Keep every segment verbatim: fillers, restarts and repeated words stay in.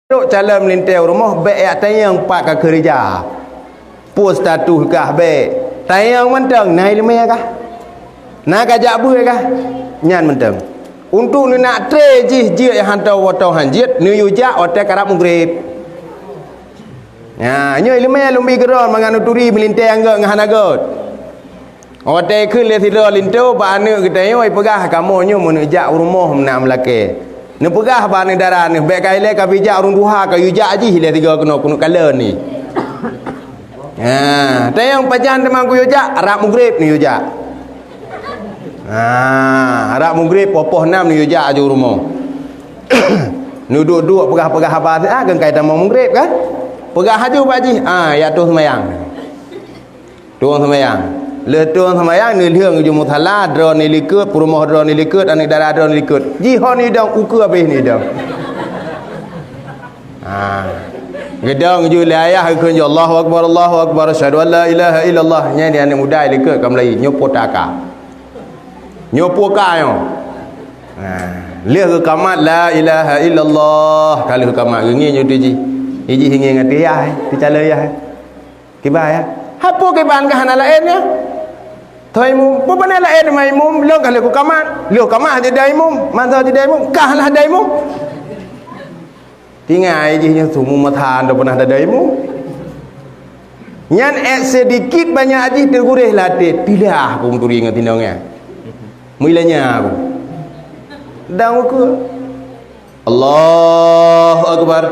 Trok calon meulintèe u rumoh, bèk jak tanyong pat ka keureuja. Peue status kah bèk. Tanyong mantong, na ileumèe kah? Na ka jak beuet kah? Nyan mantong. Untuk neunak tré jih jeuet nyang hantom watèe han jeuet, neuyue jak watèe karab mugreb. Nyan, nyoe ileumèe lôn bi keudroe mangat neuturi meulintèe nyang gèt ngon hana gèt. Watèe kheun lé sidroe linto bak aneuk geutanyoe, ipeugah, "Kamoe nyoe meuneuk jak u rumoh meunan meulakèe." Neupeugah bak aneuk dara neuh, "Bèk ka ilèe ka bijak ureueng tuha, ka yue jak jih ilèe sigoe keunoe keuneuk kalon ni." Ha, tanyong pajan teuma kuyue jak, rab mugreb neuyue jak. Ha, rab mugreb poh-poh nam neuyue jak aju u rumoh. Neuduek-duek peugah-peugah haba siat, ah, keu kai tamong mugreb kan? Peugah aju bak jih, "Ah, ya tueng seumayang." Tueng seumayang. Lheueh tueng seumayang, neulheueng ju musala, droeneuh likot, peurumoh droeneuh likot, aneuk dara droeneuh likot. Jih ho neudong, ukeue abéh neudong. Ha. Geudong ju lé ayah geukheun ju, "Allahu Akbar, Allahu Akbar, asyhadu an la ilaha illallah." Nyan di aneuk muda likot ka meulayeue, nyoe po taka. Nyoe po ka nyoe. Ha. Lheueh geukamat la ilaha illallah, ka lheueh geukamat geungieng nyoe teuh jih. Jih ngieng ateueh yah, teucalon yah. Kiban ya? Hai po kiban ka hana laén ya? Thon imum, peue pane laén teuma imum, lôn ka lheueh kukamat. Lôn kamat jadi imum, masa jadi imum, kah lah jadi imum. Tinggai jih nyan sumu mata anda pernah jadi imum. Nyan ék sedikit banyak jih teuguréh latét, tilah aku meuturi ngon tinong ya. Muilanya aku. Dan aku. Allahu Akbar.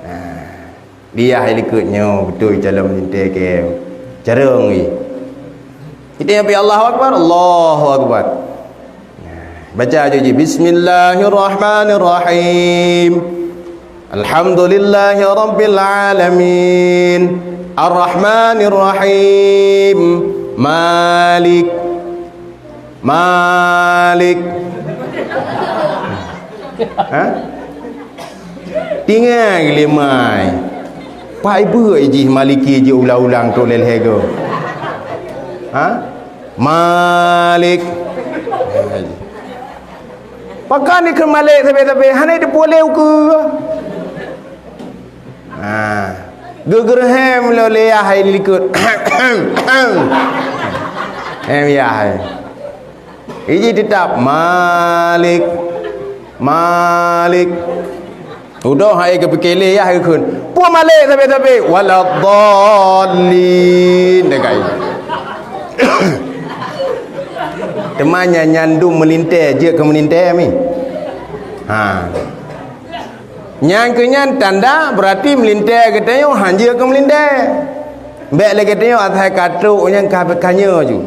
Nah. Di yah likot nyoe beutôi calon meulintèe keu carông jih. Kita nyang pi Allahu Akbar, Allahu Akbar. Baca aju jih, "Bismillahirrahmanirrahim. Alhamdulillahirabbil alamin. Arrahmanirrahim. Malik." Malik. Ha? Tinggai lé mai. Pak ibu jih Maliki jih ulang-ulang tu leleh go. Ha? Malik. Pakon dikheun Malik sabe-sabe, hana dipeuleue ukeue. Ha. Geugeureuhem lom lé yah hai likot. Hem yah hai. Iji teutap Malik. Malik. Udah hai geupike lé yah geukheun. Peue Malik sabe-sabe? Waladdallin. Dekai. Teuma nyan, nyan dum meulintèe, jeuet keu meulintèe mi. Ha. Nyang keu nyan tanda, beurati meulintèe geutanyoe han jeuet keu meulintèe. Bèk lé geutanyoe asai ka trok nyan ka, ka nyoe ju.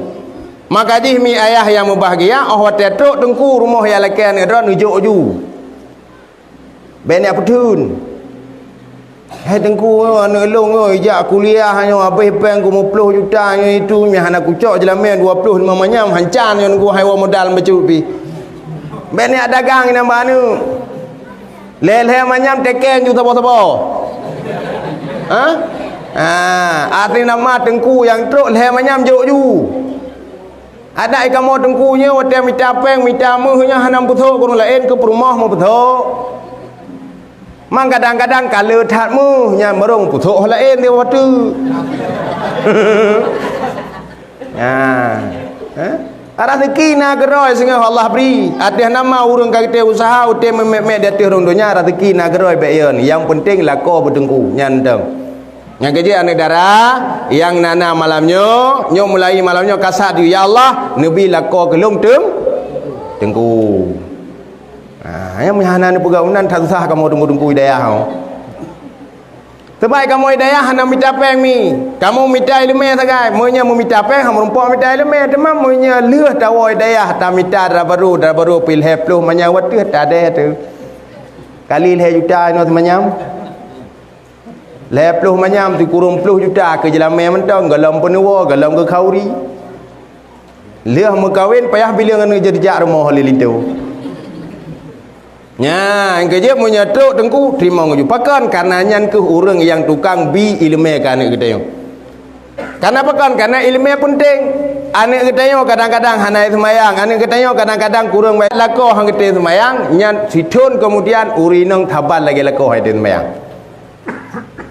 Maka jih mi ayah nyang mubahgia, óh watèe trok teungku rumoh nyang lakèe aneuk droe neujok ju. Bèk neujak peutheun. Hai teungku, aneuk lôn nyoe ijak kuliah nyoe habéh péng keu muplôh juta nyoe itu, nyoe hana kucok jeulamèe dua plôh limong manyam, hanca nyoe teungku hai woe modal bacut pih. Bèk neujak dagang inan bak aneuk. Lhèe-lhèe manyam teken ju saboh-saboh. Ha? Ha, arti nama teungku nyang trok lhèe manyam jok ju. Adak i kamoe teungku nyoe watèe mita péng, mita méuh nyan hana meupeusok keu ureueng laén, keu peurumoh meupeusok. Mang kadang-kadang ka le that méuh nyan barô meupeusok laén di watèe. Nah, eh? Raseuki na keudroe singoh Allah bri. Ateueh nama ureueng ka geutem useuha, utem meumet-met di ateueh rhueng donya, raseuki na keudroe bèk yon. Nyang peunteng lakoe beuteungku, nyan dong. Nyang keujeuet aneuk dara, nyang na-na malam nyoe, nyoe mulai malam nyoe kasat di, "Ya Allah, neubi lakoe keu lôn teung-, teungku." Nah, nyang meuhana neupeugah unan that susah kamoe teungku-teungku hidayah nyoe. Sabab kamoe hidayah hana mita péng mi. Kamoe mita ileumèe sagai. Meunyoe meumita péng, han meurumpok mita ileumèe. Teuma meunyoe lheueh tawoe hidayah, tamita dara barô, dara barô pih lhèe plôh manyam watèe tadèe teuh. Kali lhèe juta inoe seumanyam. Lhèe plôh manyam sikureueng plôh juta keu jeulamèe mantong, gohlom peunuwoe, gohlom keu khauri. Lheueh meukawen payah bileueng aneuk jeuet jak rumoh lé linto. Nyan, keujeuet meunyoe trok teungku, teurimong ju. Pakon? Kareuna nyan kheueh ureueng nyang tukang bi ileumèe keu aneuk geutanyoe. Kareuna pakon? Kareuna ileumèe peunteng. Aneuk geutanyoe kadang-kadang hana seumayang, aneuk geutanyoe kadang-kadang kureueng baca lakoe han geutem seumayang, nyan sithon keumudian ureueng inong saban lagée lakoe han geutem seumayang.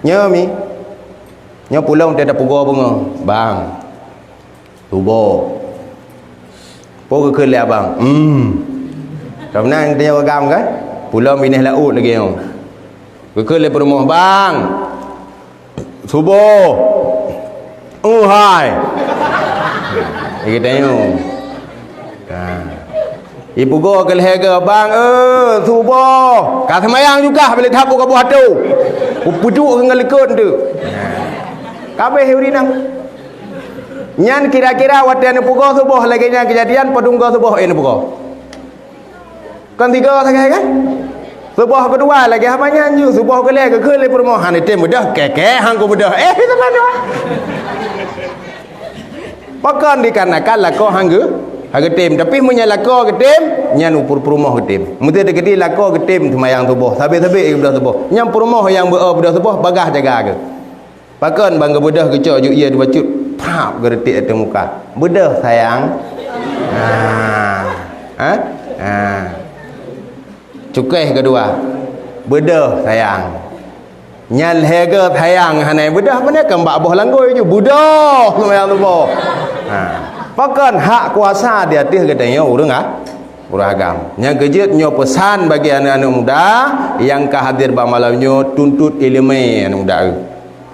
Nyoe mi, nyoe pulang teuh tapugoe beungoh, "Bang, suboh." "Peue geukheun lé abang?" "Hmm." Kamoe na geutanyoe agam kan? Pulang binéh laôt lagée nyoe. Geukheun lé peurumoh, "Bang, suboh." "Oh hai." Geutanyoe. Ha. Ipugoe keu lhée goe, "Bang, eh, suboh." "Ka seumayang juga, bila that buka buah tu." Upeuduek ngon likot tu. Kabeh ureueng inong. Nyan kira-kira watée neupugoe suboh lagée nyan keujadian, padum goe suboh eh neupugoe. Kon tiga sagai kan? Suboh keudua lagée haba nyan ju, suboh keulhée geukheun lé peurumoh, "Han item beudôh, keke han ku beudôh." Eh, itu kan dua. Pakon dikarenakan lakoe han geu-, han geutem. Tapi meunyoe lakoe geutem, nyan upur peurumoh geutem. Meusti teukeudi lakoe geutem seumayang suboh, sabe-sabe beudôh suboh. Nyan peurumoh nyang beu-, beudôh suboh bagaih jaga geuh. Pakon bang geubeudôh geucok ju ie dua cut, prap geureutek ateueh muka. "Beudôh, sayang." Ha. Ha? Ha. Cukéh keudua. "Beudôh, sayang." Nyan lhée goe sayang hana beudôh, pane kan bak boh langgoi ju. "Beudôh, sayang tuboh." Ha. Pakon hak kuasa di ateueh geutanyoe ureueng ah, ureueng agam. Nyang keujeuet nyoe peusan bagi aneuk-aneuk muda nyang ka hadir bak malam nyoe, tuntut ileumé aneuk muda.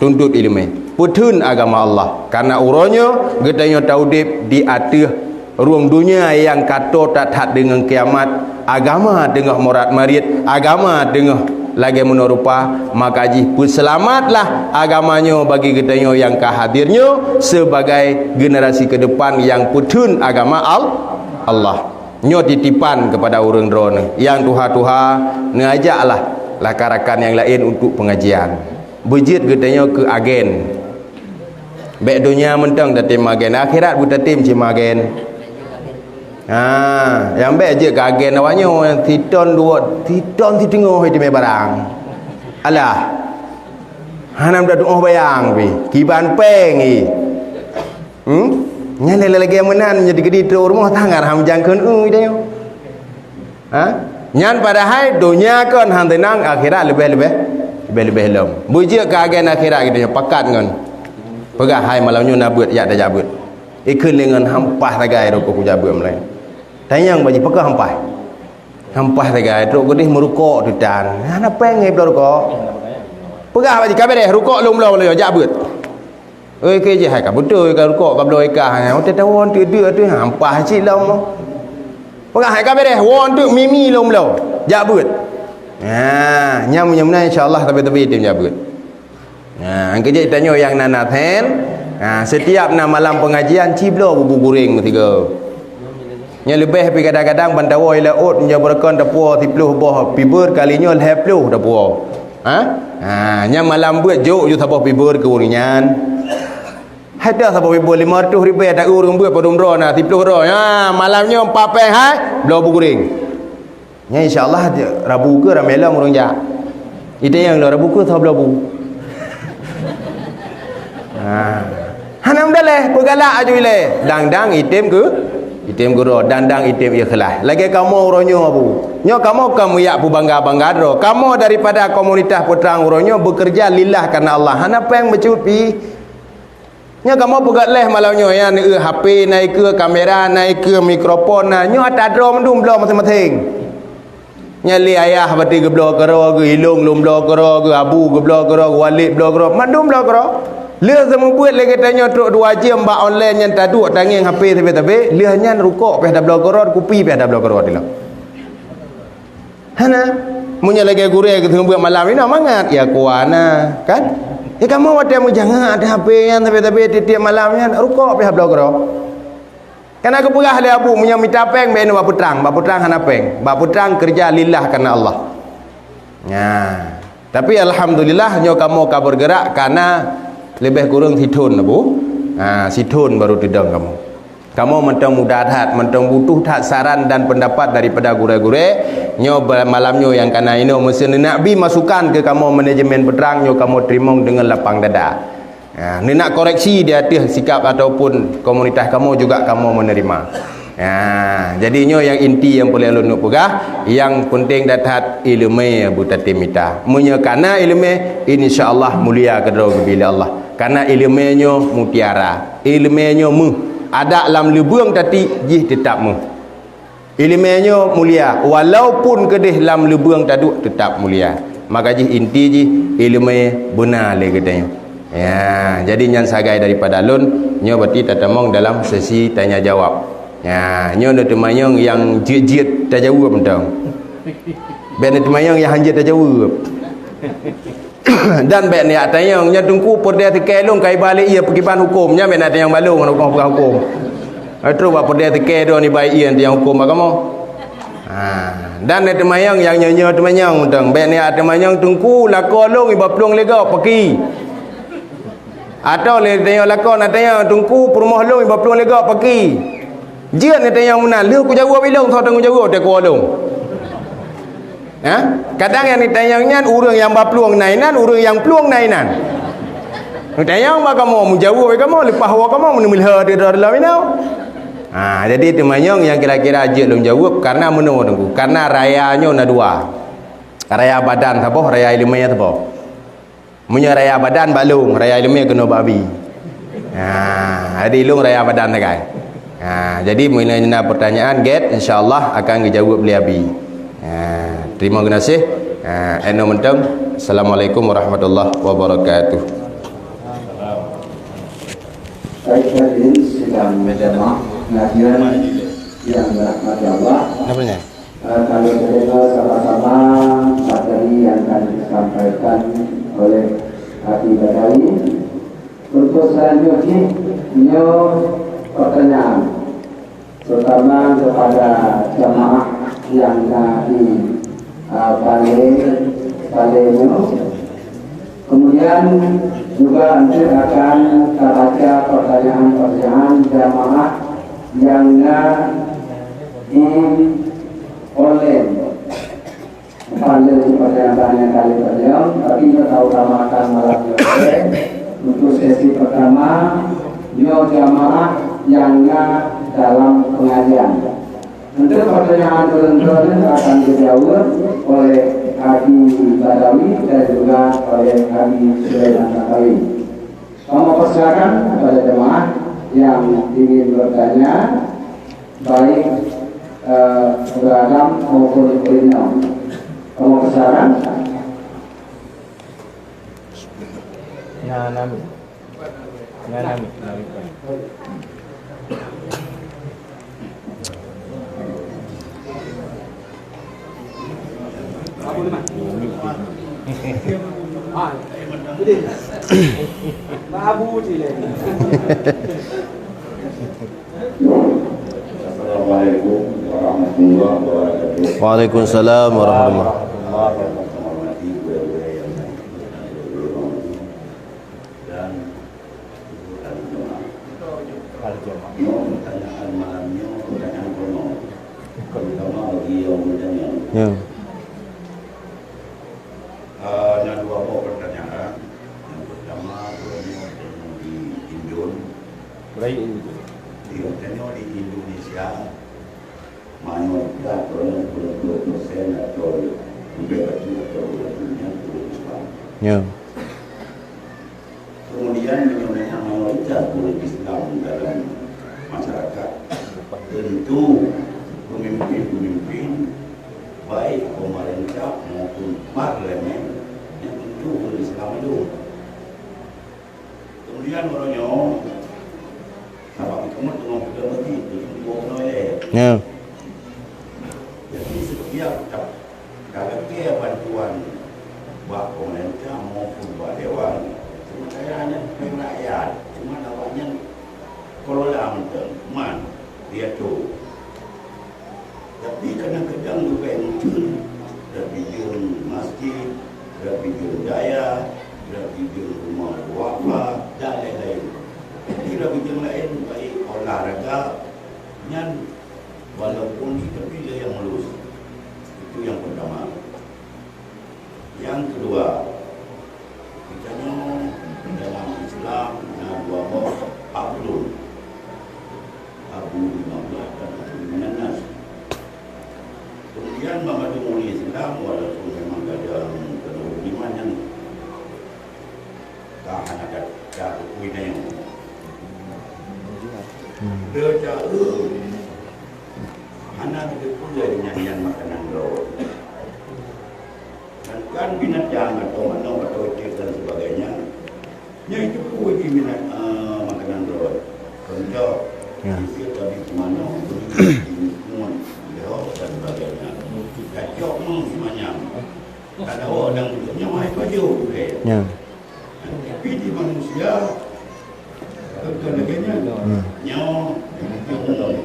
Tuntut ileumé. Peutheun agama Allah. Karena uroe nyoe geutanyoe taudeb di ateueh rueng donya nyang ka toe that-that deungon kiamat, agama teungoh morat-marit, agama teungoh lagée meunoe rupa, maka jih peuseulamatlah agama nyoe bagi geutanyoe nyang ka hadir nyoe sebagai generasi keudepan nyang peutheun agama Al-, Allah. Nyoe titipan keupada ureueng droeneuh nyang tuha-tuha, neuajaklah rakan-rakan nyang laén untuk pengajian. Beujeuet geutanyoe keu agen. Bék donya mantong tatem agen, akhirat beutatem cit agen. Ha, nyang bék jeuet keu agen awak nyoe, siton duek, siton siteungoh itimé barang. Alah. Hana mudah tuoh bayang pih, kiban péng i. Hmm? Nyan lé lagée meunan, jadi keudi trok rumoh tangan ham jangkeun eu tanyoe. Ha? Nyan padahai donya kon han teunang, akhirat leubeh-leubeh, leubeh-leubeh lom. Beujeuet keu agen akhirat geutanyoe pakat ngon. Peugah, "Hai, malam nyoe na beuet, jak tajak beuet." Ikheun lé ngon hampah sagai rukok kujak beuet mulai. Tanyong bak jih, "Pakon hampah?" "Hampah sagai, trok keudeh meurukok tu tan. Hana péng ngai bloe rukok." Peugah bak jih, "Ka beureh, rukok lôn bloe, lôn jak beuet." Oi, keu jih hai ka beutôi ka rukok ka bloe ikah nyan. Watée tawon teuk deuk ateueh hampah cit lom. Peugah hai ka beureh, won teuk mimi lom bloe. Jak beuet. Ha, nyam nyam na insya-Allah tabe-tabe tem jak beuet. Ha, angkeu jih tanyoe nyang na na then. Ha, setiap na malam pengajian ci bloe bubu goreng meusigoe. Nyan leubeh pi kadang-kadang ban tawoe i laôt, meunyoe beureukan tapuwoe siplôh boh pibeur, kali nyoe lhée plôh tapuwoe. Ha? Ha, nyan malam beuet jok ju saboh pibeur keu ureueng nyan. Hai dah saboh pibeur limong reutôh ribée ta ureueng beuet padum droe na siplôh droe. Ha, malam nyoe empat péng hai, bloe bu goreng. Nyan insya-Allah Rabu keu ramé lom ureueng jak. Ite nyang lôn Rabu keu soe bloe bu. Ha. Hana meudaléh, peugalak aju ilée. Dang-dang item keu, item keu droe, dang-dang item ikhlas. Lagée kamoe uroe nyoe, Abu. Nyoe kamoe ka meuyak peubangga-bangga droe. Kamoe daripada komunitas Peutrang uroe nyoe beukeureuja lillah kareuna Allah. Hana péng meucut pih. Nyoe kamoe peugét lhée malam nyoe, ya, neueu H P, na ikeue kamera, na ikeue mikrofon, na. Nyoe ata droe mandum bloe maséng-maséng. Nyan lé ayah bati geubloe keudroe, geu Ilong lôn bloe keudroe, geu Abu geubloe keudroe, geu Walid bloe keudroe, mandum bloe keudroe. Lheueh seumeubeuet lé geutanyoe trok dua jeuem bak online nyan taduek tangieng H P sabe-sabe, lheueh nyan rukok pih tabloe keudroe, kupi pih tabloe keudroe dilom. Hana. Meunyoe lagée gurée geuseumeubeuet malam inoe mangat, ya kuana, kan? Ya kamoe watée meujangak H P nyan sabe-sabe tieb-tieb malam nyan, rukok pih tabloe keudroe. Kana geupeugah lé Abu, meunyoe mita péng, bèk inoe bak Peutrang. Bak Peutrang hana péng. Bak Peutrang keureuja lillah kareuna Allah. Nah, tapi alhamdulillah, nyoe kamoe ka beureugerak kana leubeh kureueng sithon, Abu. Ha, sithon barô teudong kamoe. Kamoe mantong muda that, mantong butuh that saran dan peundapat daripada gurée-gurée. Nyoe ba-, malam nyoe nyang kana inoe, meuseu neunak bi masukan keu kamoe manajemen Peutrang, nyoe kamoe teurimong deungon lapang dada. Ha, neunak koreksi di ateueh sikap ataupun komunitas kamoe juga kamoe menerima. Ha, jadi nyoe nyang inti nyang peureulée lôn peugah, nyang penting that-that iéleumé beutatem mita. Meunyoe kana iéleumé, insya Allah mulia keudroe geubri lé Allah. Kana iéleumé nyoe mutiara, iéleumé nyoe méuh. Adak lam leubeueng tati jih teutab méuh. Iéleumé nyoe mulia, walaupun keudeh lam leubeueng taduek teutab mulia. Maka jih inti jih iéleumé beuna lé geutanyoe. Ya, jadi nyan sagai daripada lôn, nyoe berarti tatamong dalam sesi tanya jawab. Ya, nyoe neuteumanyong nyang jeuet-jeuet tajaweueb mantong. Bék neuteumanyong nyang hanjeuet tajaweueb. Dan bék neujak tanyong, nyan teungku peureudeh teuke lôn ka iba lé ié peukiban huköm, nyan bék neujak tanyong bak lôn ngon huköm peugah huköm. Trok bak peureudeh teuke droe iba ié tanyong huköm agama. Ha, dan neujak teumanyong nyang nyoe-nyoe teumanyong mantong, bék neujak teumanyong teungku lakoe lôn iba plueng lé gob paki. Atau lé tanyong lakoe na tanyong teungku peurumoh lôn iba plueng lé gob paki. Jeuet neutanyong meunan, lheueh kujaweueb ilôn soe tanggung jaweueb teuko lôn. Ha? Kadang nyang neutanyong nyan ureuëng nyang ba plueng na inan, ureuëng nyang plueng na inan. Neutanyong bak kamoe, meujaweueb bak kamoe, leupah woe kamoe meuneumeulhö di dalam inoe. Ha, jadi teumanyong nyang kira-kira jeuet lôn jaweueb karena meunoe teungku, karena raya nyoe na dua. Raya badan saboh, raya iéleumé saboh. Meunyoe raya badan bak lôn, raya iéleumé keunoe bak Abi. Ha, jadi lôn raya badan sagai. Ha, jadi meunyoe na pertanyaan gét, insya Allah akan geujaweueb lé Abi. Ha, terima kasih. Ha, eno mantong. Assalamualaikum warahmatullahi wabarakatuh. Baik, hadirin sidang jamaah pengajian yang dirahmati Allah. Kenapa ni? Eh, kami terima sama-sama materi yang akan disampaikan oleh Abi Badawi. Untuk selanjutnya, nyoe pertanyaan, terutama kepada jamaah yang na di, eh, balai, balai nyoe. Kemudian juga nanti akan kita baca pertanyaan-pertanyaan jamaah yang na di online. Bukan lé pertanyaan-pertanyaan kali pertanyaan, tapi kita utamakan malam ini untuk sesi pertama, nyoe jamaah yang na dalam pengajian. Untuk pertanyaan ulôn-ulôn akan dijawab oleh Abi Badawi dan juga oleh Abi Sulaiman Badawi. Kami persilakan kepada jemaah yang ingin bertanya, baik, eh, beragam maupun primer. Kami persilakan. Nah, nami. Nah, nami. Nami. Assalamualaikum warahmatullahi wabarakatuh. Waalaikumsalam warahmatullahi wabarakatuh. Dan Al-Jamaah. Nyoe pertanyaan malam nyoe, pertanyaan konyol. Terutama bagi yang muda nyoe. Ya. Ah, na dua boh pertanyaan. Yang pertama, uroe nyoe di Indon. Baik, Indon. Di, uroe nyoe di Indonesia, mayoritas orang puluh dua persen atau lebih bacut atau lebih banyak ureuëng Islam. Ya. Kemudian, meunyoe na mayoritas ureuëng Islam dalam masyarakat, tentu pemimpin-pemimpin, baik pemerintah maupun parlemen, nyan tentu ureuëng Islam itu. Kemudian, uroe nyoe, sabab kamoe teungoh peugah meuti, teungoh peugah ilée. Ya. Jadi, setiap ta-, talakée bantuan bak pemerintah maupun bak dewan, sementara nyan péng rakyat, cuma awaknyan kelola mantong, man, diatur. Tapi kadang-kadang leubeh mungkin, rabijeueng masjid, rabijeueng dayah, rabijeueng rumoh duafa, dan lain-lain. Tapi rabijeueng laén, baik olahraga, nyan walaupun tapi lé nyang mulus. Itu yang pertama. Yang kedua, kita nyoe dalam Islam Kupi nyoe. Hmm. Dia cakap, "Eh, hana teupeue nyan, nyan makanan droe." Dan kan binatang atau manok atau iték dan sebagainya, nyan itu pun di binat-, eh, makanan droe. Contoh, ya, iték tadi manok, iték dan sebagainya. Cocok meuh semuanya. Kalau orang nyoe hai baju, bukan? Ya. Tapi di manusia, bukan lagèe nyan. Hmm. Nyoe, nyoe,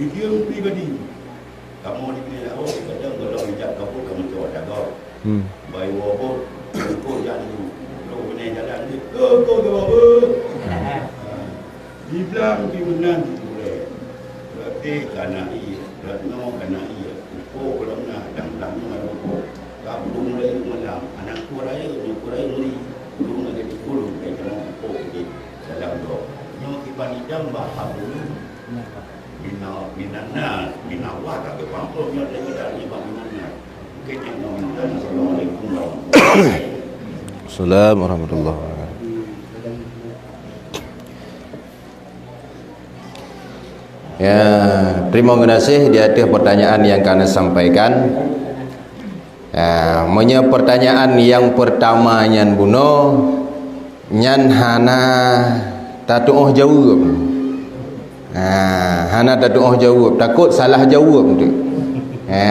di dia pribadi. Kamoe di Minang, oh, kadang golom ijak kabut, kamoe cok dagoe. Hmm. Bai woe bot, engko jak laju. Trok beuneuk jalan, "Eh, ko, ko, ko, ko." Di blang di meunan di gurèe. Berarti kana ié, berat nyoe kana ié. Upo belum na, dan blang nyoe ada upo. Ka belum mulai malam, anak ku raya, nyoe ku raya ngeri. Belum ada di guru, kayak kamu upo di dalam doa. Nyoe kiban idam bah hablu. Mina, minana, minawa ka ke pangko nyoe dari dari bah minana. Mungkin yang meminta, Assalamualaikum warahmatullahi wabarakatuh. Assalamualaikum warahmatullahi wabarakatuh. Ya, terima kasih di atas pertanyaan yang kami sampaikan. Ya, meunyoe pertanyaan yang pertama nyan bunoe, nyan hana tatuoh jaweueb. Ha, hana tatuoh jaweueb, takot salah jaweueb tu. Ha,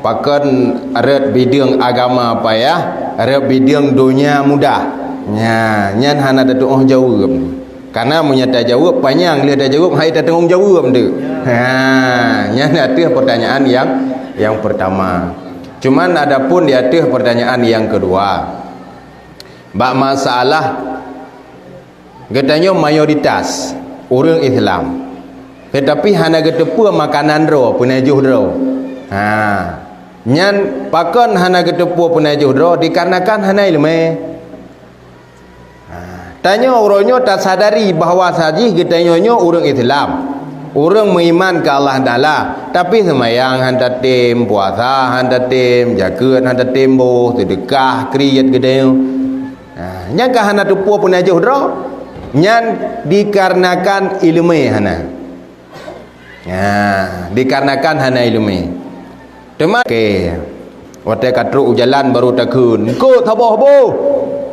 pakon rot bideueng agama payah, rot bideueng donya mudah. Nya, nyan hana tatuoh jaweueb. Karena meunyoe tajaweueb panyang lé tajaweueb, hai tatanggong jaweueb tu. Ha, nyan ateueh pertanyaan yang, yang pertama. Cuman adapun di ateueh pertanyaan yang kedua, bak masalah geutanyoe mayoritas ureuëng Islam, tetapi hana geuteupeue makanan droe, peunajoh droe. Ha, nyan pakon hana geuteupeue peunajoh droe, dikarenakan hana iéleumé. Ha, tanyoe uroe nyoe tasadari bahwa sajih geutanyoe nyoe ureuëng Islam, ureuëng meuiman keu Allah Taala, tapi seumayang han tatem, puasa han tatem, jakeuet han tatem boh, seudeukah kriet geutanyoe. Ha, nyang ka hana teupeue peunajoh droe, nyan dikarenakan iéleumé hana. Ha, dikarenakan hana iéleumé. Teuma, oke, watée ka trok u jalan baru takheun, "Eungkot saboh boh!"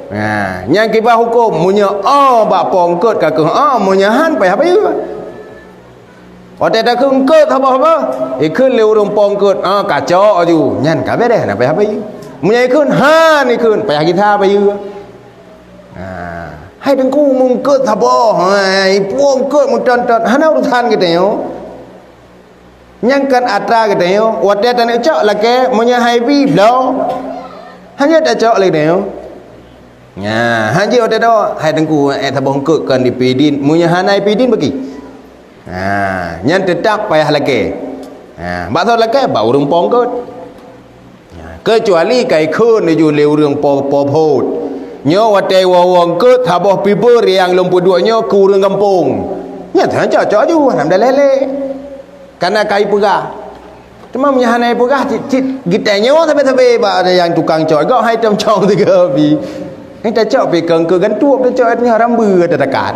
Ha, nyang kiban huköm, meunyoe o bak po eungkot ka keuh o, meunyoe han payah bayeue. Watée takheun, "Eungkot saboh boh!" Ikheun lé ureuëng po eungkot, "Ah, kacok aju." Nyan ka beres, hana payah bayeue. Meunyoe ikheun, han ikheun, payah gisa bayeue. Ha, hai Teungku, meungkot saboh, hai, ipueng eungkot meuton-ton, hana urusan geutanyoe. Nyang kon atra geutanyoe, watée taneuk cok lakée, meunyoe hai bi bloe. Hana tacok lé geutanyoe. Nya, han jeuet watée doe, hai Teungku, eh, saboh eungkot kon dipi idin, meunyoe hana ipi idin bagi. Ha, nyan teutab payah lakée. Ha, bak soe lakée? Bak ureuëng po eungkot. Ha, keucuali ka ikheun laju lé ureuëng po, po phot. Nyoe watée woe-woe eungkot saboh pibeur nyang lôn peuduek nyoe keu ureuëng gampông. Nyan cocok aju, alhamdulillah lé. Kana ka ipeugah. Teuma meunyoe hana ipeugah, cit-cit geutanyoe sabe-sabe bak nyang tukang cok, gob hai tom cok sigoe pi. Nyang tacok pi keu, keu gantuek tacok nyoe rambeu tatakat.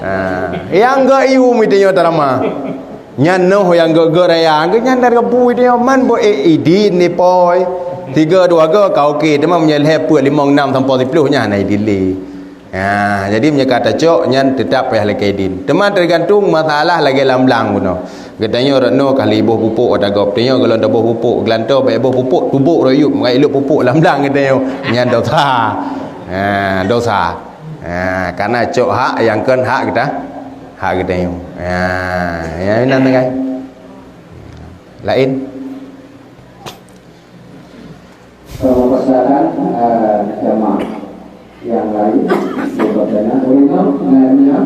Ha, nyang geu iu mi tanyoe tarama. Nyan noh nyang geu-geu raya, geu nyan dari bu tanyoe man bo e idin ni poi. Tiga dua go ka oke, teuma meunyoe lhée peuet limong nam sampoe siploh nyan hana idin lé. Ha, jadi meunyoe ka tacok nyan teutap payah lakée idin. Teuma teugantung masalah lagée lam blang bunoe. Geutanyoe rot noe ka lheueh boh pupuk ata gob. Tanyoe gohlom taboh pupuk, geulantoe bak boh pupuk, tubok royup, ngai ilok pupuk lam blang geutanyoe. Nyan dosa. Ha, dosa. Ha, karena cok hak nyang kon hak geuta, hak geutanyoe. Ha, nyang inan teukai. Laén? Saya mempersilakan, eh, jamaah yang lain untuk bertanya. Boleh, Imam? Naik, Imam.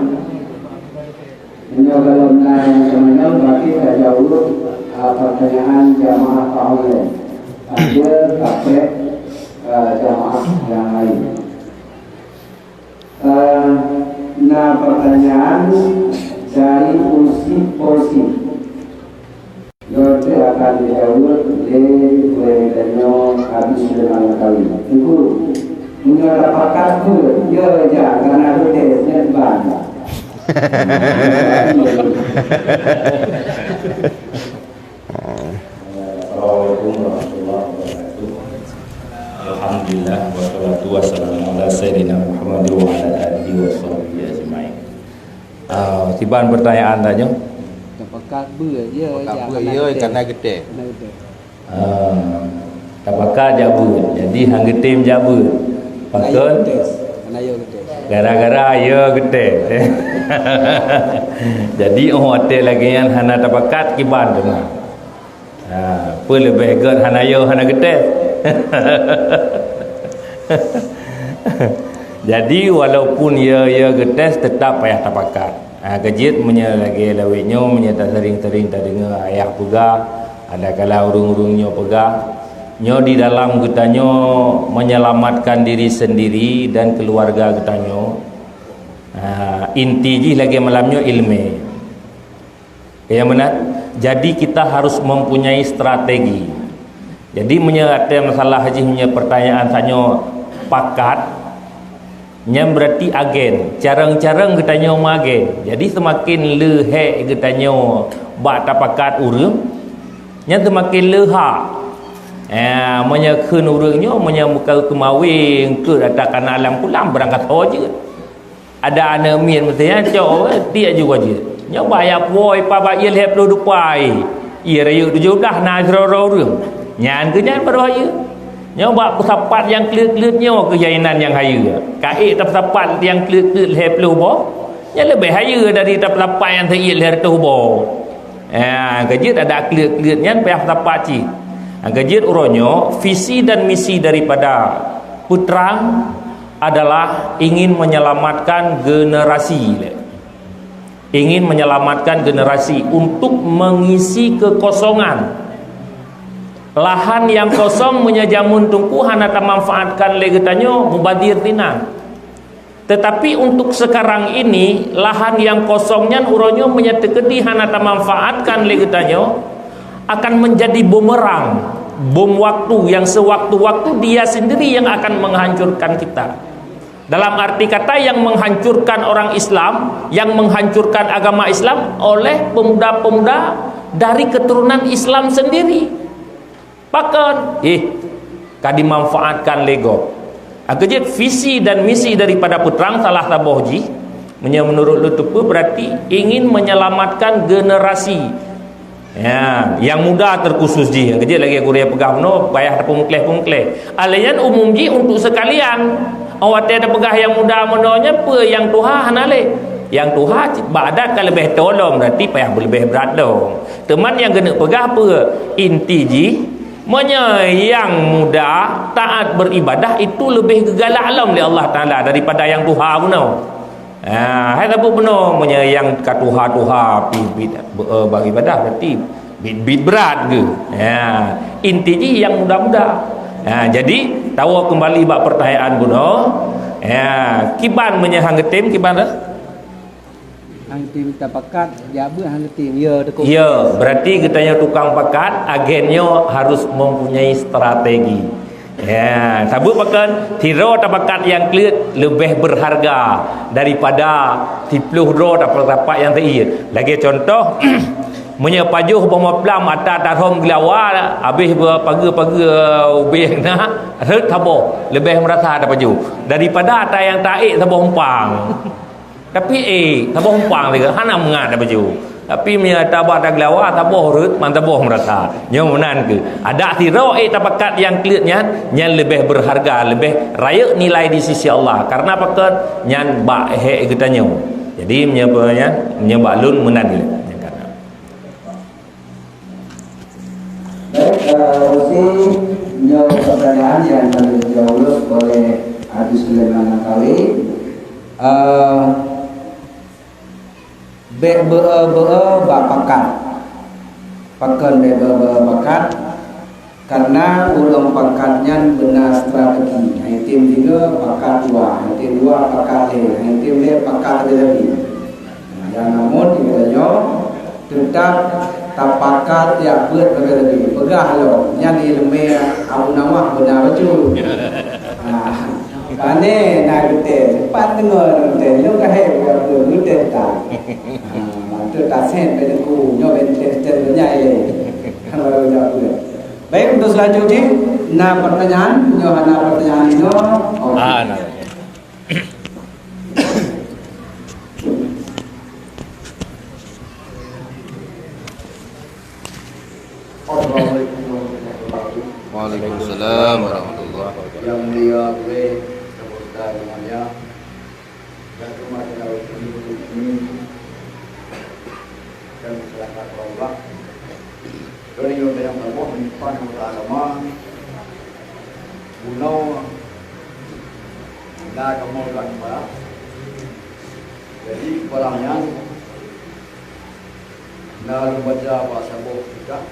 Ini kalau naik, Imam, berarti saya jawab, eh, pertanyaan jamaah online. Ada sampai, eh, jamaah yang lain. Eh, na pertanyaan dari Usi Posi. Nyoe akan dijaweueb lé gurée tanyoe Abi Sulaiman Langkawi. Teungku, Nyoe tapakat peuet, ya, ya, karena beutôi nyan ban. Assalamualaikum warahmatullahi wabarakatuh. Alhamdulillah, wassalatu wassalamu ala sayyidina Muhammad wa ala alihi wa sahbihi ajma'in. Ah, kiban pertanyaan tanyoe? Tapakat beuet, ya, tapakat ya, beuet, karena ya, beutôi. Karena beutôi. Karena beutôi. Ah, tapakat jak beuet. Jadi, han geutem jak beuet. Pakon? Karena ya geutem. Gara-gara ya geutem. Jadi, oh, watèe lagèe nyan hana tapakat, kiban teuma. Ha, peue leubeh gèt hana yo, hana geutem. Jadi, walaupun yo, yo geutem, teutap payah tapakat. Ha, keujeuet meunyoe lagèe lawét nyoe, meunyoe tasering-sering tadeungoe ayah peugah, adakala ureueng-ureueng nyoe peugah, nyoe di dalam geutanyoe menyelamatkan diri sendiri dan keluarga geutanyoe. Ha, inti jih lagèe malam nyoe ileumèe. Ya, benar. Jadi, kita harus mempunyai strategi. Jadi, meunyoe ada masalah jih, meunyoe pertanyaan tanyoe pakat, nyan berarti agen. Carông-carông geutanyoe meuagen. Jadi, seumaken leuhèk geutanyoe bak tapakat ureueng, nyan seumaken leuha. Ya, meunyoe kheun ureueng nyoe, meunyoe muka keumawe, eungkôt ata kana lam kulam, beurangkasoe jeuet. Ada aneuk miet meusti nyan cok, tiek ju ka jeuet. Nyoe bak jak puwoe, ipa bak ie lhèe ploh dupai. Ie rayeuk tujoh blah na sidroe-droe ureueng. Nyan keuh nyan baroe hayeue. Nyoe bak peusapat nyang kleuet-kleuet nyoe keuh inan nyang hayeue. Ka ék tapeusapat nyang kleuet-kleuet lhèe ploh boh, nyan leubeh hayeue dari tapeusapat nyang teuiet lhèe reutôh boh. Ya, keujeuet ada kleuet-kleuet nyan payah peusapat cit. Ha, keujeuet uroe nyoe, visi dan misi daripada Peutrang adalah ingin menyelamatkan generasi, ingin menyelamatkan generasi untuk mengisi kekosongan. Lahan nyang kosong meunyoe jameun teungku hana tamanfaatkan lé geutanyoe, mubazir sinan. Tetapi untuk sekarang ini, lahan nyang kosong nyan uroe nyoe meunyoe teukeudi hana tamanfaatkan lé geutanyoe, akan menjadi bumerang, bom waktu yang sewaktu-waktu dia sendiri yang akan menghancurkan kita. Dalam arti kata, yang menghancurkan orang Islam, yang menghancurkan agama Islam oleh pemuda-pemuda dari keturunan Islam sendiri. Pakon? Eh, ka dimanfaatkan lé gob. Akhé jeuet visi dan misi daripada Peutrang salah saboh jih, meunyoe meunurot lôn teupeue, berarti ingin menyelamatkan generasi. Ya, yang muda terkhusus jih. Akhé jeuet lagèe gurèe peugah bunoe, payah tapeumeukleh-peumeukleh. Alèh nyan umum jih untuk sekalian. Awak watèe tapeugah nyang muda bunoe nyan peue nyang tuha hana lé. Nyang tuha bak adat ka leubeh toe lom, berarti payah beuleubeh brat lom. Teuma nyang geuneuk peugah peue? Inti jih, meunyoe nyang muda taat beribadah, itu leubeh geugalak lom lé Allah Taala daripada nyang tuha bunoe. Ha, hai saboh bunoe, meunyoe nyang ka tuha-tuha pih bit, eh, beribadah, berarti bit-bit brat geuh. Ha, inti jih nyang muda-muda. Ha, jadi, tawoe keumbali bak peurtanyaan bunoe. Ha, kiban meunyoe han geutem, kiban dah? Han geutem tapakat, jak beuet han geutem. Ya, teuka. Ya, berarti geutanyoe tukang pakat, agen nyoe harus mempunyai strategi. Ya, sabab pakon, sidroe tapakat nyang kleuet leubeh berharga daripada siploh droe tapakat nyang teuiet. Lagèe contoh, meunyoe pajoh boh maplam ata tarhom geulawa, habéh pageue-pageue ubé na, rhot saboh, leubeh meurasa tapajoh daripada ata nyang taék saboh umpang. Tapi, eh, saboh umpang lagèe hana meungat tapajoh. Tapi meunyoe ata bak tageulawa, saboh rhot, man saboh meurasa. Nyoe meunan keuh. Adak sidroe ék tapakat nyang kleuet nyan, nyan leubeh berharga, leubeh rayeuk nilai di sisi Allah. Karena pakon? Nyan bak hék geutanyoe. Jadi, meunyoe nyan, meunyoe bak lôn meunan lé. Baik, eh, Usi, nyoe pertanyaan yang akan dijawab oleh Haji Sulaiman Langkawi. Eh, bèk beu-e-beu-e bak pakat. Pakon bèk beu-e-beu-e pakat? Karena ureueng pakat nyan beuna strategi. Hai tem singoh pakat dua, hai tem dua pakat lhèe, hai tem lhèe pakat lhèe lagi. Nah, nyang namun di geutanyoe teutap tapakat jak beuet lagèe tadi. Peugah lom, nyan ileumèe Abu Nawas beuna bacut. Ah, Pane na geutém, pat deungoe geutém, nyoe ka hék geutém ta. Ha, mantu tasen bak teungku, nyoe bak tém-tém donya ilée. Kan baru jaweueb. Baik, untuk selanjutnya, na pertanyaan? Nyoe hana pertanyaan nyoe. Oke. Ah, na. Assalamualaikum warahmatullahi wabarakatuh. Waalaikumsalam warahmatullahi wabarakatuh. Yang mulia gurée, Saudara Imam ya, dan semua saudara muslimin dan masyarakat Allah. Lôn ingat banyak Allah, menyimpan anggota agama, bunoe na kamoe lam barat. Jadi, barang nyan na lôn baca bak saboh kitab,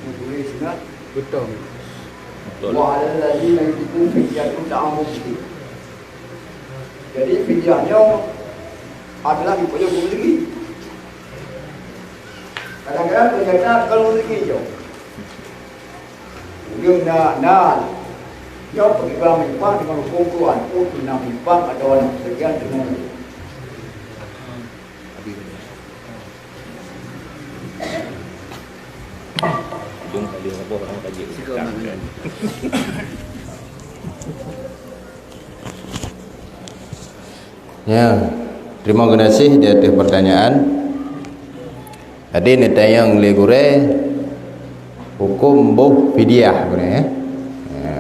tuléh sinan. Beutôi. Betul. Wa 'alal ladzina yutiqunahu fidyatun ta'amu miskin. Jadi, fidyah nyoe adalah dipajoh keu meuzaki. Kadang-kadang ternyata kalau meuzaki nyoe. Ureueng na, na nyoe peugah meuimpang deungon huköm Tuhan, oh, tu na meuimpang atawa na peuseukian deungon Ya, terima kasih di atas pertanyaan. Jadi, neutanyong lé gurée, huköm boh fidyah gurée, eh? Ya,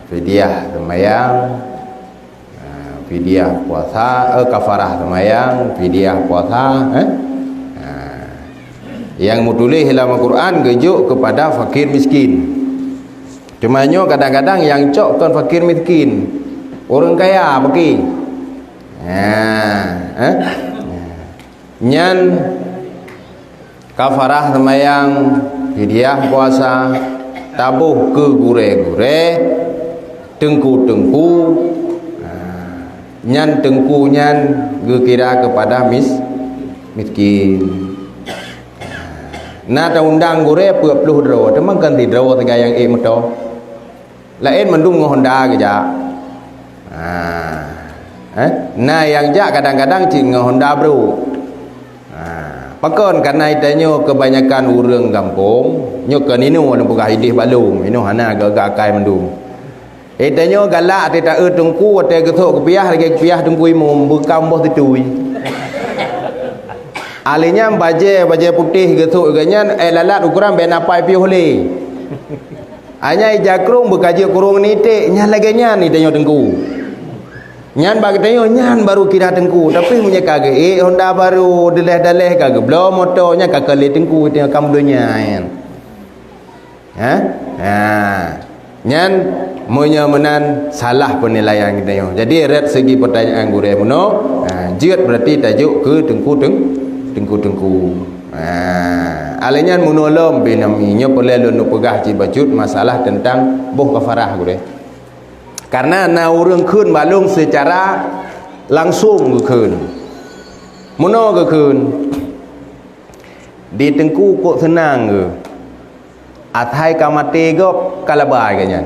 fidyah seumayang, eh, fidyah puasa, eh, kafarah seumayang, fidyah puasa, eh? Nah, nyang meutuléh lam Al-Quran geujok keupada fakir miskin. Cuma nyoe kadang-kadang nyang cok kon fakir miskin, ureueng kaya, fakir. Ha, eh? Nyan kafarah seumayang, fidyah puasa, taboh keu gurée-gurée, teungku-teungku. Ha, nyan teungku nyan geukira keupada mis-, miskin. Na taundang gurée peuet ploh droe, teuma kon sidroe sagai nyang ék moto. Laén mandum ngon honda geujak. Ha. Eh? Na nyang jak kadang-kadang cit ngon honda brôk. Ha. Pakon? Karena geutanyoe keubanyakan ureueng gampông, nyoe kon inoe lôn peugah idéh bak lôn, inoe hana geuh-geuh akai mandum. Geutanyoe galak watée taeu teungku, watée geusok geupiah, lagée geupiah teungku imum, beukam boh teutui. Alé nyan bajée, bajée putéh geusok geuh nyan, eh, lalat ukoran bék na pai piôh lé. Hanya ija krông beukajeuk kurông niték, nyan lagée nyan geutanyoe teungku. Nyan bak geutanyoe nyan baru kira teungku, tapi meunyoe ka geuék honda baru, daleh-daleh ka geubloe moto, nyan ka keu lé teungku geutanyoe kam donya nyan. Ha? Ha. Nyan meunyoe meunan salah peunilaian geutanyoe. Jadi rot segi pertanyaan gurée meunoe, ha, jeuet berarti tajok keu teungku-teung-, teungku-teungku. Ha, alai nyan meunoe lom pih nami, nyoe peureulée lôn peugah cit bacut masalah teuntang boh kafarah gurée. Karena na ureuëng kheun bak lôn seucara langsong geukheun. Meunoe geukheun, di teungku kok seunang geuh. Asai ka maté gob ka laba geuh nyan.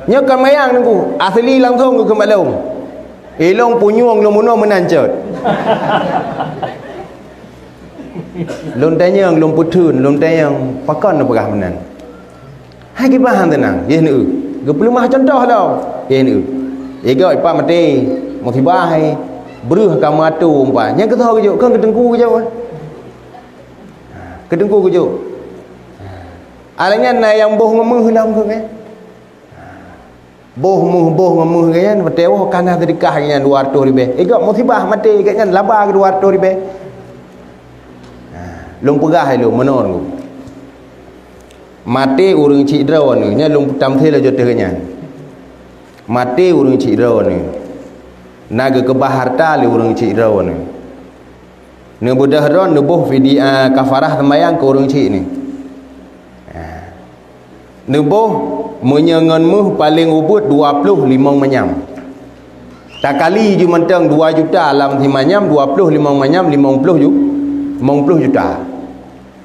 Nyoe ka mayang teungku, asli langsong geukheun bak lôn. Ilong punyueng lôn meunoe meunan cot. Lôn tanyong, lôn peutheun, lôn tanyong, pakon neupeugah meunan? Hai kiban han teunang, yeh neueu. Geupeuleumah cuntoh lom, yeh neueu. Igob ipat maté, musibah hai, breuh ka meuatô umpan. Nyang keusoe geujok, kon keu teungku geujok. Keu teungku geujok. Alah nyan na nyang boh ngon meuh lom keu nyan. Boh meuh, boh ngon meuh geuh nyan, watée woe ka na seudeukah geuh nyan dua reutôh ribée. Igob musibah maté geuh nyan laba geuh dua reutôh ribée. Ha, lôn peugah ilôn meunoe. Maté ureuëng chik droeneuh, nyan lôn peutamsil laju teuh nyan. Maté ureuëng chik droeneuh. Na geukeubah hareuta lé ureuëng chik droeneuh. Neubeudôh droe neuboh fidi-, ah, kafarah seumayang keu ureuëng chik nyan. Ha. Neuboh meunyoe ngon meuh paleng ubeuet dua ploh limong manyam. Takali ju mantong dua juta lam simanyam, dua ploh limong manyam, limong ploh ju-, limong ploh juta.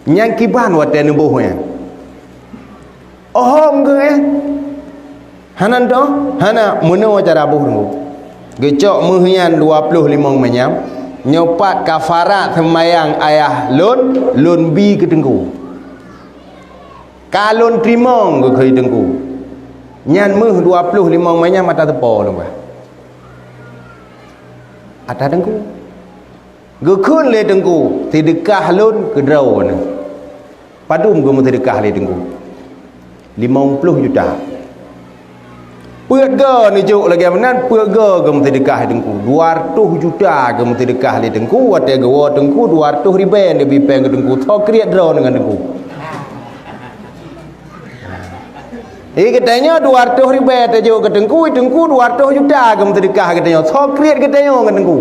Nyang kiban watée neuboh nyan. Ohom keu eh. Hana toh? Hana, meunoe cara boh teungku. Geucok méuh nyan dua ploh limong manyam, nyoe pat kafarat seumayang ayah lôn, lôn bi keu teungku. Ka lôn teurimong geukheun teungku. Nyan méuh dua ploh limong manyam ata teupo lôn bah. Ata teungku. Geukheun lé teungku, seudeukah lôn keudroe neuh. Padum geumeuseudeukah lé teungku? Limong ploh juta. Peuet go neujok lagée meunan, peuet go geumeuseudeukah lé teungku. Dua reutôh juta geumeuseudeukah lé teungku, watée geuwoe teungku dua reutôh ribée neubi péng keu teungku. Soe kriet droe ngon teungku? Jadi geutanyoe dua reutôh ribée tajok keu teungku, teungku dua reutôh juta geumeuseudeukah geutanyoe. Soe kriet geutanyoe ngon teungku?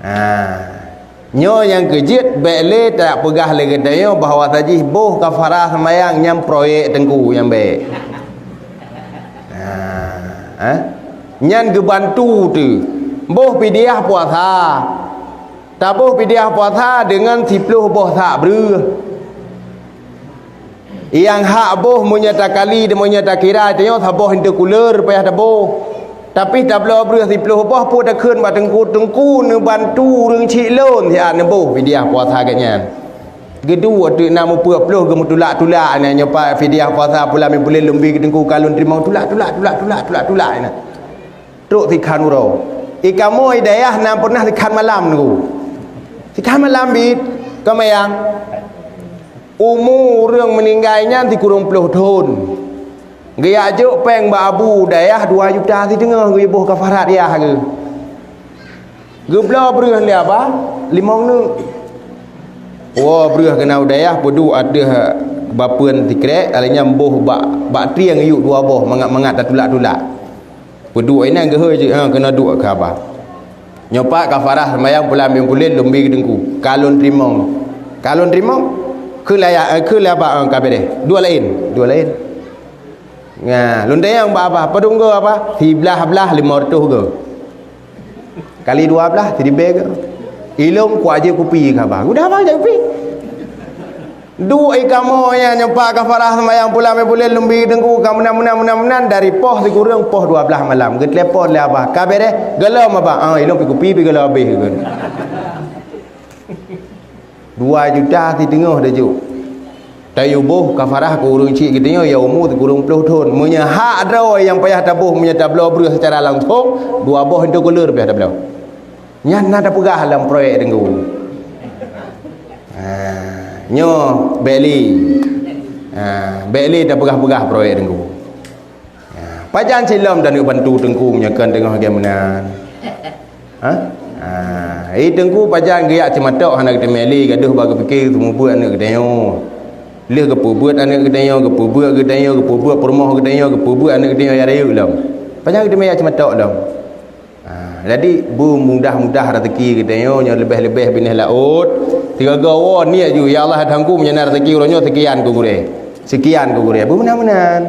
Ha. Nyoe nyang keujeuet bék lé tapeugah lé geutanyoe bahwa sajih boh kafarah seumayang nyang proyek teungku nyang bék. Ha. Eh? Nyan geubantu teuh. Boh pidiah puasa. Taboh pidiah puasa deungon siploh boh sak breueh. Nyang hak boh meunyoe takali, meunyoe takira, tanyoe saboh hinte kuleur payah taboh. Tapi tabloe breueh siploh boh, peue takheun bak teungku, teungku neubantu ureuëng chik lôn siat neuboh pidiah puasa geuh nyan. Geuduek teuk na mupeue ploh geumeutulak-tulak nyan nyoe pat pidiah puasa pulan mé buleuen lôn bi keu teungku ka lôn teurimong, tulak, tulak, tulak, tulak, tulak, tulak nyan. Trok sikhan uroe. Ikamoe dayah na pernah sikhan malam teungku. Sikhan malam bit, ka mayang. Umu ureuëng meuninggai nyan sikureueng ploh thon. Geujak jok péng bak abu dayah dua juta siteungoh geuboh kafarat yah geuh. Geubloe breueh lé abah limong neuk. Woe breueh keunoe dayah peuduek ateueh bapeuen sikrek, alai nyan boh bak, bak trieng yuek dua boh mangat-mangat tatulak-tulak. Peuduek inan geuhôi jeuet, ha, keunoe duek keu abah. Nyoe pat kafarah seumayang pulan mé buleuen lôn bi keu teungku. Ka lôn teurimong. Ka lôn teurimong. Kheun lé ayah, eh, kheun lé abah, eh, ka beureh. Dua laén, dua laén. Nah, lôn tanyong bak abah, padum go abah? Siblah blah limong reutôh go. Kali dua blah, siribée go. Ilong kuat jeuet kupi keu abah. Udah abah jeuet kupi. Duek ikamoe nyan nyoe pat kafarah seumayang pulan mé buleuen lôn bi teungku ka meunan, meunan, meunan, meunan dari poh sikureueng poh dua blah malam. Geutelepon lé abah, "Ka beureh?" "Gohlom abah." "Ah, ilong pi kupi pi gohlom abéh," geukheun. Dua juta siteungoh tajok. Tayue boh kafarah keu ureuëng chik geutanyoe nyang umu sikureueng ploh thon. Meunyoe hak droe nyang payah taboh meunyoe tabloe breueh seucara langsong, dua boh hinte kuleur payah tabloe. Nyan na tapeugah lam proyek teungku. Ha, nyoe bék lé. Ha, bék lé tapeugah-peugah proyek teungku. Ha, pajan cit lom taneuk bantu teungku meunyoe kon teungoh lagée meunan. Ha? Ha, eh, teungku pajan geujak ceumatok hana geuteumé lé gadoh bak geupike seumeubeuet aneuëk geutanyoe. Lheueh geupeubeuet aneuëk geutanyoe, geupeubeuet geutanyoe, geupeubeuet peurumoh geutanyoe, geupeubeuet aneuëk geutanyoe nyang rayeuk lom. Pajan geuteumé jak ceumatok lom. Ha, jadi beumudah-mudah rezeki geutanyoe nyoe leubeh-leubeh binéh laôt. Sigoe-goe woe niet ju, "Ya Allah, Tuhanku, meunyoe na rezeki uroe nyoe seukian keu gurée. Seukian keu gurée." Beumeunan-meunan.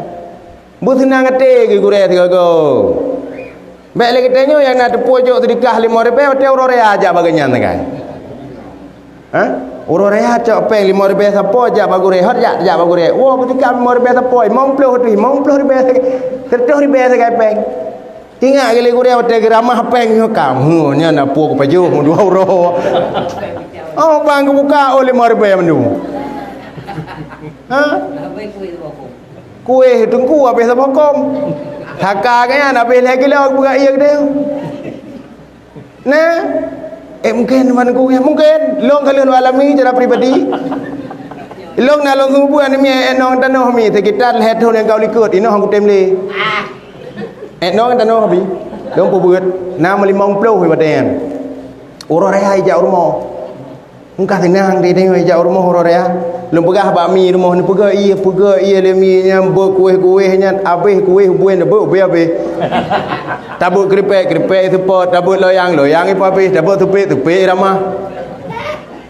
Beuseunang até keu gurée sigoe-goe. Bék lé geutanyoe nyang na teupeu jok seudeukah limong ribée watée uroe raya jak bak geuhnyan sagai. Ha? Uroe raya cok péng limong ribée sapo jak bak gurée, hot jak, jak bak gurée. Woe beutika limong ribée sapo, limong ploh teuh, limong ploh ribée sagai, seratus ribée sagai péng. Ingat geuh lé gurée watée geuramah péng nyoe kam. Huh, nyan na peue kupajoh dua uroe. Oh, bang geubuka, oh, limong ribée mandum. Ha? Kuéh teungku habéh saboh kôm. Saka geuhnyan habéh lhée kilo geupeugah ié geude. Nah, eh, mungkin teungku ya, mungkin. Lôn ka lheueh lôn alami cara pribadi. Lôn na lôn seumeubeuet aneuk miet, eh, nong tanoh mi, sekitar lhée thôn nyang ka u likot, inoe han kutem lé. Eh, nong tanoh bi. Lôn peubeuet, na meulimong ploh watée nyan. Uroe raya ijak u rumoh. Meuka seunang teuh tanyoe jak u rumoh uroe raya. Lôn peugah bak mi rumoh neuh, "Peugöt ié, peugöt ié lé mi nyan, beuet kuéh-kuéh nyan, abéh kuéh ubuen, beuet ubuen abéh. Tabeuet keuripék, keuripék seupôt, tabeuet loyang, loyang ipabéh, tabeuet supék, supék iramah."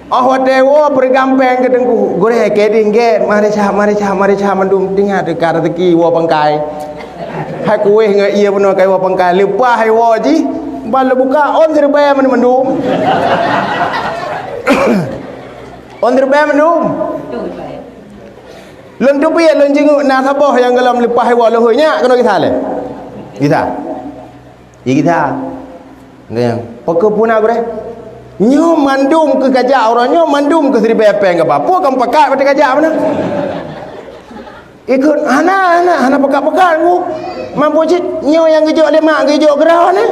Oh watée woe peureugampéng keu teungku, "Gurée, keu deh gét, mari cah, mari cah, mari cah mandum, teuingat teuka rezeki woe pangkai." Hai kuéh ngon ié bunoe ka iwoe pangkai, leupah iwoe jih, ban leubuka ôn siribée mandum-mandum. Ôn siribée mandum. Lôn teubiet, lôn jinguk na saboh nyang gohlom leupah iwoe leuhôi nyak keunoe gisa lé. Gisa. Ji gisa. Pakon peue na gurée? Nyoe mandum keu kajak uroe nyoe mandum keu siribée péng gaba. Peue ka meupakat watée kajak meunan? Ikot hana, hana, hana pakat-pakat ku. Mampu cit nyoe nyang geujok lé mak geujok keudroe nyoe.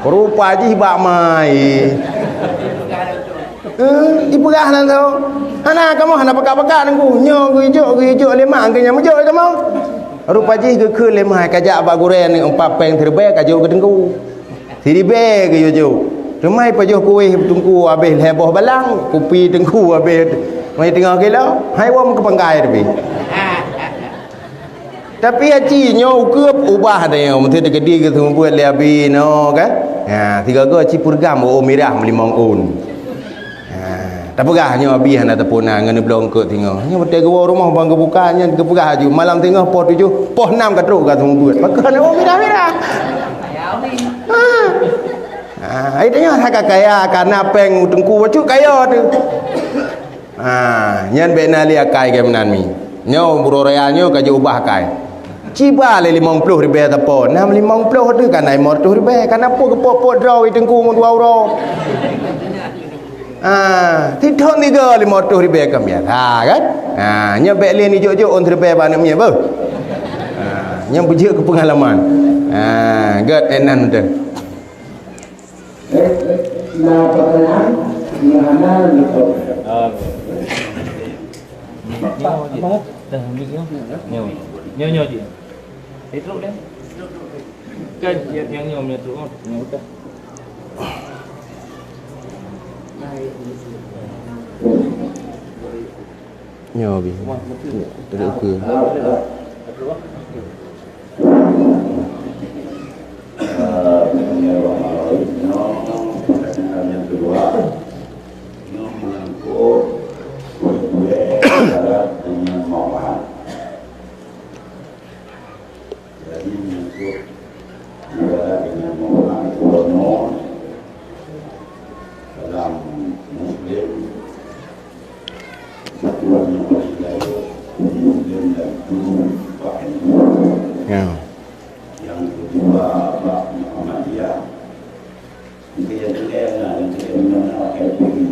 Rupa jih bak mai. Eh, ipeugah nan tu. Hana kamoe hana pakat-pakat Teungku. Nyoe geujok, geujok lé mak, geunyan meujok lé kamoe. Rupa jih geukheun lé mak kajak bak gurée ni empat péng siribée kajok keu Teungku. Siribée geujok. Teuma pajoh kueh Teungku habéh lhée boh balang, kupi Teungku habéh mai teungoh kilo. Hai wom keu panggai tapi. Tapi aci nyoe ukeue ubah deh, meusti teukeudi geuseumeubeuet lé abi nyoe kan. Ha, sigoe-goe ci peureugang oh mirah meulimong ôn. Ha, tapeugah nyoe abi hana teupuna ngon bloe eungkot singoh. Nyoe beutôi geuwoe rumoh ban geubuka nyan geupeugah aju malam singoh poh tujoh, poh nam ka trok ka seumeubeuet. Pakon oh mirah-mirah. Ha. Ha, ai tanyoe hana ka kaya kana péng teungku bacut kaya tu. Ha, nyan bék na lé akai geuh meunan mi. Nyoe buroe raya nyoe ka jiubah akai. Ciba lé limong ploh ribée sapo, nam limong ploh teuh ka na limong reutôh ribée, ka na peue geupot-pot droe teungku meudua uroe. Ha, sithon tiga limong reutôh ribée ka biasa kan? Ha, nyoe bék lé nijok-jok ôn ribée bak aneuk miet beuh. Ha, nyoe beujeuet keu peungalaman. Ha, gét enan teuh. Eh, na pertanyaan? Nyoe hana leukoh. Nyoe, nyoe, nyoe, nyoe, nyoe, nyoe, nyoe, nyoe. Eh, trok deh. Kan, yang, yang nyoe, nyoe trok, nyoe udah. Nyoe bih. Nyoe, tadi ukeue. Yang kedua, nyoe menyangkut perbuatan syarat dengan mau'ah. Jadi menyangkut ibarat dengan mau'ah itu dalam Muslim. Ya. Yang kedua, Pak Muhammadiyah. Mungkin yang ketiga, yang ketiga, F P I.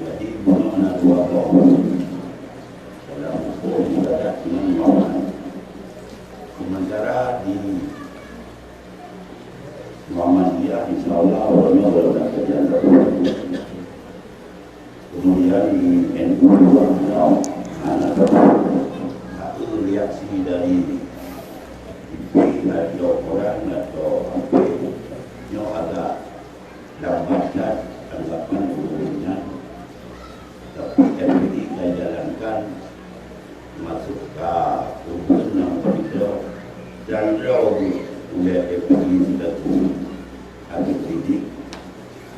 Jadi, bukan ada dua kelompok dalam hukum ibadat dengan Muhammad. Sementara di Muhammadiyah, insya Allah, orangnya baru nak kerja. Kemudian di N U juga ada, ada satu reaksi dari P P atau orang atau apa, nyoe agak lambat kan tanggapan ureueng nyan. Tapi F P I ka jalankan masuk ka ureueng nyang begitu dan droe uleh F P I silaku Habib Sidik.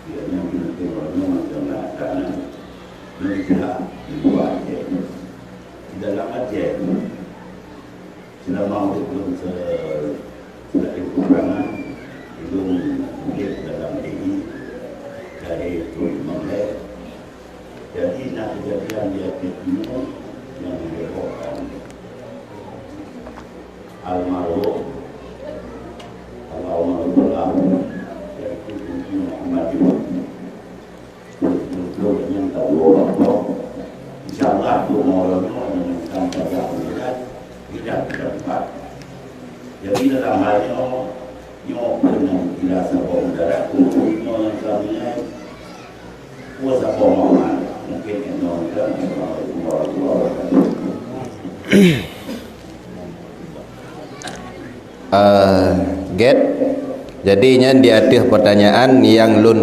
Ianya binatang orang macam nak tanah. Melihat di luar Aceh. Di dalam Aceh, selama urip lôn se-, sebagai peperangan, lôn udép dalam D I dari Turi Manglé. Jadi, na kejadian di Aceh Timur yang menghebohkan. Almarhum, Allahumma ghfirlahu, yaitu Teuku Muhammad Ibrahim. Beutôi nyang ka dua bak boh. Insya Allah, dua orang nyoe nyang akan tajak melihat bidang tempat. Jadi, dalam hal nyoe, nyoe pun nyang kira saboh mudarat, untuk nyoe nyang kami nilai, dua saboh makna. Mungkin nyoe, Assalamualaikum warahmatullahi wabarakatuh. Eh, Get. Jadi nyan di ateueh pertanyaan nyang lôn